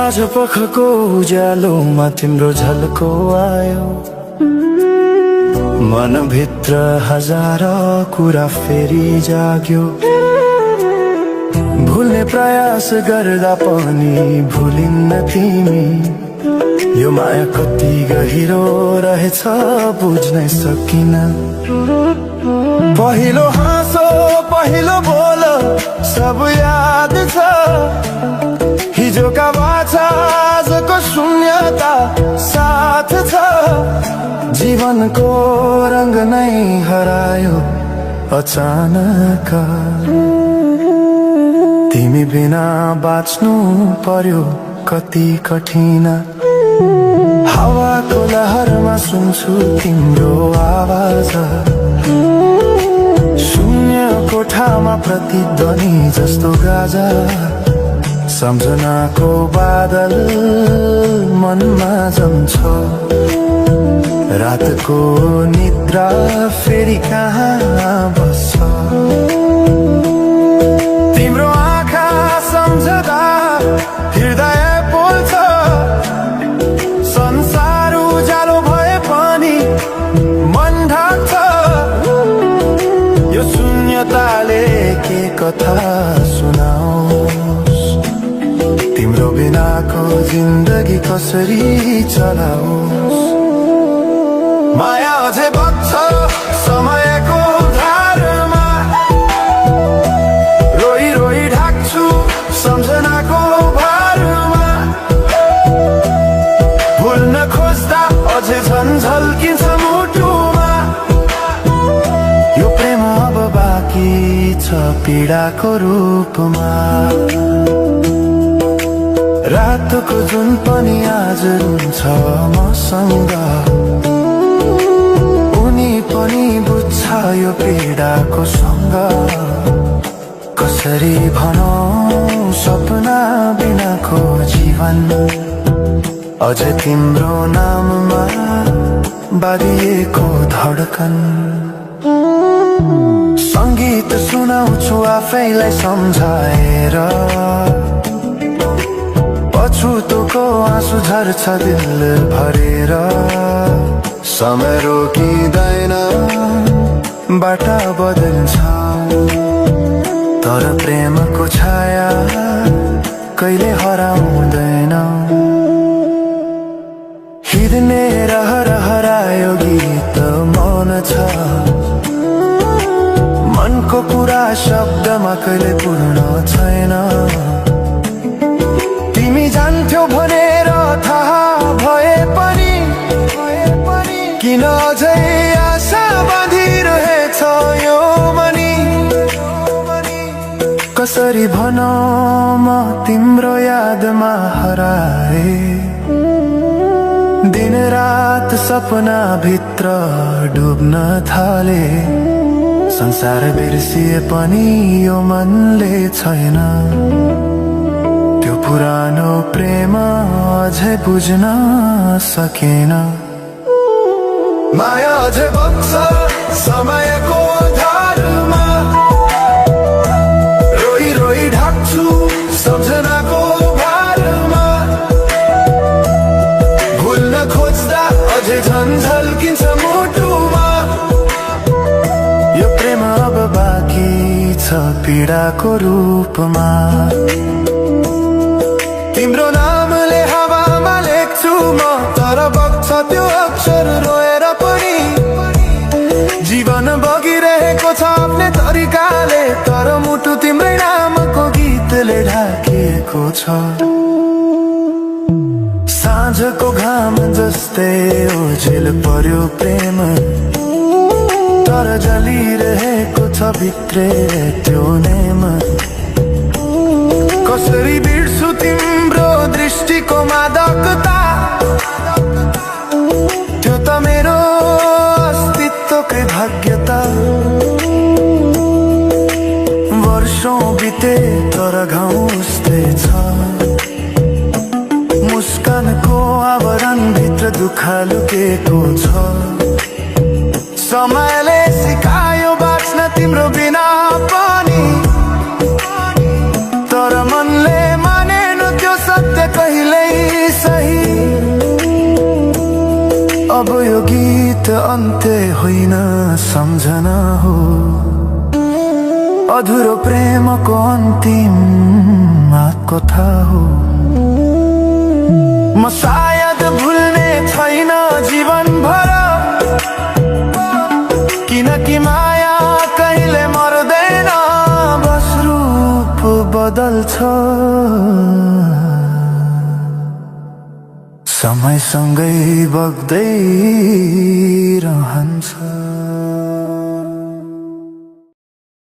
साँझ पखको उज्यालोमा तिम्रो झल्को आयो, मनभित्र हजार कुरा फेरि जाग्यो। भुल्ने प्रयास गर्दा पनि भुलिन्न तिमी, यो माया कति गहिरो रहेछ बुझ्नै सकिन। पहिलो हाँसो पहिलो बोल सब याद छ, हिजोका बाछा आजको शून्यता साथ छ। जीवनको रंग नै हरायो अचानक, तिमी बिना बाँच्नु पर्यो कति कठिन। हावाको लहरमा सुन्छु तिम्रो आवाज, शून्य कोठामा प्रतिध्वनि जस्तो गाजा। सम्झनाको बादल मनमा जम्छ, रातको निद्रा फेरि कहाँ बस्छ। तिम्रो आँखा सम्झदा हृदय बोल्छ, संसार उज्यालो भए पनि मन ढाक्छ। यो शून्यताले के कथा सुनाओस्, तिम्रो बिनाको जिन्दगी कसरी चलाओस्। माया अझै बग्छ समयको धारमा, रोई रोई ढाक्छु सम्झनाको भारमा। भुल्न खोज्दा अझै झन् झल्किन्छ मुटुमा, यो प्रेम अब बाँकी छ पीडाको रूपमा। रातको जुन पनि आज रुन्छ मसँग, उनी पनि बुझ्छ यो पीडाको सँग। कसरी भनौं सपना बिनाको जीवन, अझ तिम्रो नाममा बाँधिएको धड्कन। संगीत सुनाउँछु आफैलाई सम्झाएर, पछुतोको आँसु झर्छ दिल भरेर। समय रोकिँदैन बाटा बदल्छ, तर प्रेमको छाया कहिले हराउँदैन। हिँड्ने रहर हरायो गीत मौन छ, मनको कुरा शब्दमा कहिले पूर्ण छैन। तिमी जान्थ्यौ भनेर थाहा भए पनि किन अझै आशा बाँधिरहेछ यो मनी। कसरी भनौं म तिम्रो यादमा हराए, दिन रात सपना भित्र डुब्न थाले। संसार बिर्सिए पनि यो मनले छैन, त्यो पुरानो प्रेम अझै बुझ्न सकेन। माया अझै बग्छ समयको धारमा, रोई रोई ढाक्छु सम्झनाको भारमा। भुल्न खोज्दा अझै झन् झल्किन्छ मुटुमा, यो प्रेम अब बाँकी छ पीडाको रूपमा। तिम्रो नामले हावामा लेख्छु म, तर बग्छ त्यो अक्षर रोएर पनि। जीवन बगिरहेको छ आफ्नै तरिकाले, तर मुटु तिम्रै नामको गीतले ढाकिएको छ। साँझको घाम जस्तै ओझेल पर्यो प्रेम, तर जलिरहेको छ भित्रै त्यो नेम। कसरी बिर्छु तिम्रो दृष्टिको मादकता, त्यो त मेरो अस्तित्वकै भाग्यता। वर्षौं बिते तर घाउ उस्तै छ, मुस्कानको आवरण भित्र दुःख लुकेको छ। समयले सिकायो बाँच्न तिम्रो बिना पनि, तर मनले मानेन त्यो सत्य कहिले अब यो गीत अन्त्य होइन सम्झना हो, अधुरो प्रेमको अन्तिम कथा हो। म सायद भुल्ने छैन जीवन भर, किनकि माया कहिले मर्दैन, बस रूप बदल्छ। समयसँगै बग्दै रहन्छ।